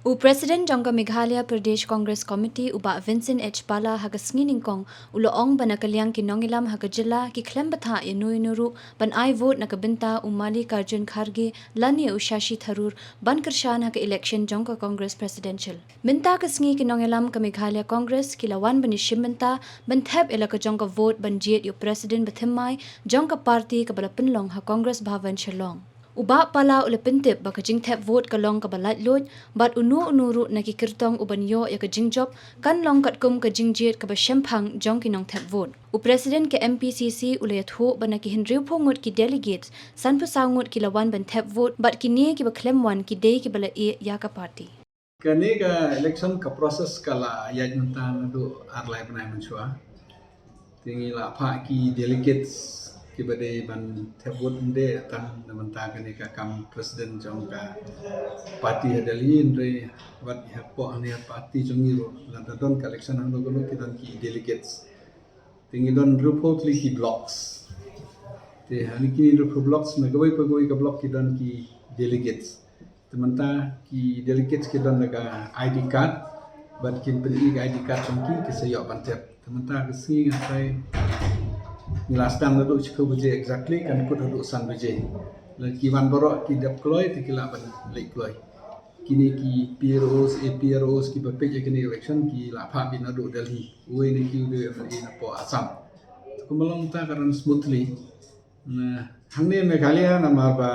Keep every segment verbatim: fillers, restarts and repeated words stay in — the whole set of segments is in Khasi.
U President jong ka Meghalaya Pradesh Congress Committee, u Bah Vincent H Pala, ha ka sngi nyngkong u la ong ba na ka liang ki nongïalam ha ka jylla ki khlem bthah ïano ïano ruh ban ai vote na ka bynta u Mallikarjun Kharge lane u Shashi Tharoor ban kyrshan ha ka election jong ka Congress Presidential. Mynta ka sngi ki nongïalam ka Meghalaya Congress ki la wan ban ïashim bynta ban thep ïa la ka jong ka vote ban jied ïa u President bathymmai jong ka party kaba la pynlong ha Congress Bhavan Shillong. U Bah Pala u la pyntip ba ka jingthep vote ka long kaba laitluid, bad uno uno ruh na ki kyrtong u ban ïoh ïa ka jingjop kan long katkum ka jingjied kaba shemphang jong ki nongthep vote. U President ka M P C C u la ïathuh ba na ki hynriewphew ngut ki delegates, sanphew saw ngut ki la wan ban thep vote, bad kine kiba khlem wan ki dei kiba la ïeh ïa ka party. Kane ka election ka process ka la ïaid mynta naduh ar lai bnai mynshuwa. Te ngi la phah ki delegates kiba dei ban thep vote, ym dei tang na mynta kane ka kam president jong ka party ha Delhi, hynrei wat hapoh hane ha party jong ngi ruh, lada don ka election hangno hangno ki don ki delegates. Te ngi don hynriewphew tylli ki blocks. Te ha kine hynriewphew blocks, na kawei pa kawei ka block ki don ki delegates. Te mynta ki delegates ki don da ka I D card, bad kin pyni ka I D card jong ki, ki sa ïoh ban thep. Te mynta ka sngi nga tharai ngi la sdang naduh shiphew baje exactly, kan kut haduh san baje. Lada ki wan baroh ki dep kloi, te ki lah ban leit kloi. Kine ki P R Os, A P R Os kiba peit ïa kane ka election ki la phah beit naduh Delhi. Uwei na ki u dei u M L A napoh Assam. Te kumba long mynta ka run smoothly. Na hangne Meghalaya namar ba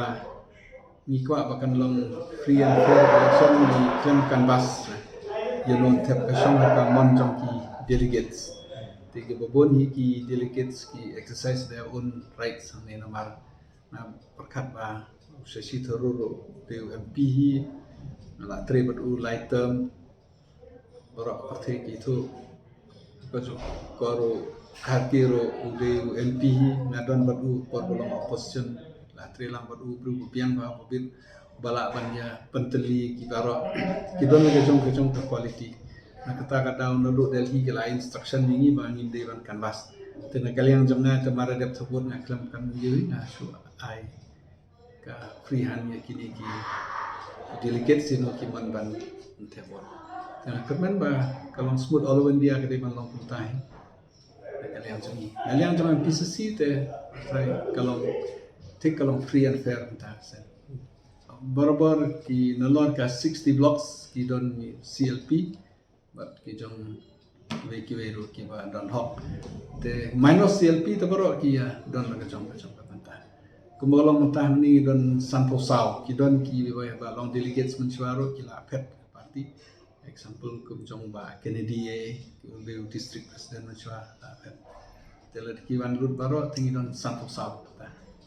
ngi kwah ba kan long free and fair election, ngi khlem canvass ïa u nongthep ka shong ha ka mon jong ki delegates. Te kiba bun hi ki delegates ki exercise their own rights hangne namar nga pyrkhat ba u Shashi Tharoor ruh u dei u M P hi, nga la trei bad u lai term, baroh ka pyrthei ki ithuh. Ka jong ka ruh, Kharge ruh u dei u M P hi, nga don bad u por ba long opposition, la trei lang bad u, briew ba biang ba, ba bit, ba lah ban ïa pyntylli ki baroh. Ki don la ka jong ka jong ka quality. Na kata ka daw naduh Delhi ki la instruction ïa ngi ba ngim dei ban canvass. Te na ka liang jong nga te mar dep thep vote nga khlem kan ïa nga shu ai ka free hand ïa kine ki delegates ïa no ki mon ban thep vote. Te nga kyrmen ba ka long smooth all over India ka dei ban long kumta hi. Na ka liang jong ngi, na liang jong M P C C te trai ka long thik, ka long free and fair kumta sen. Barabor ki nalor ka sixty blocks ki don C L P, bad ki jong kiwei kiwei ruh kiba don hok. Te minus C L P te baroh ki ïa don la ka jong ka jong ka bynta. Kumba long mynta hangne don sanphew saw, ki don kiba long delegates mynshuwa ruh ki la phet party. Example kum jong Bah Kennedy, eh, ki u dei u district president mynshuwa la phet. Te lada ki wan lut baroh te ngi don sanphew saw.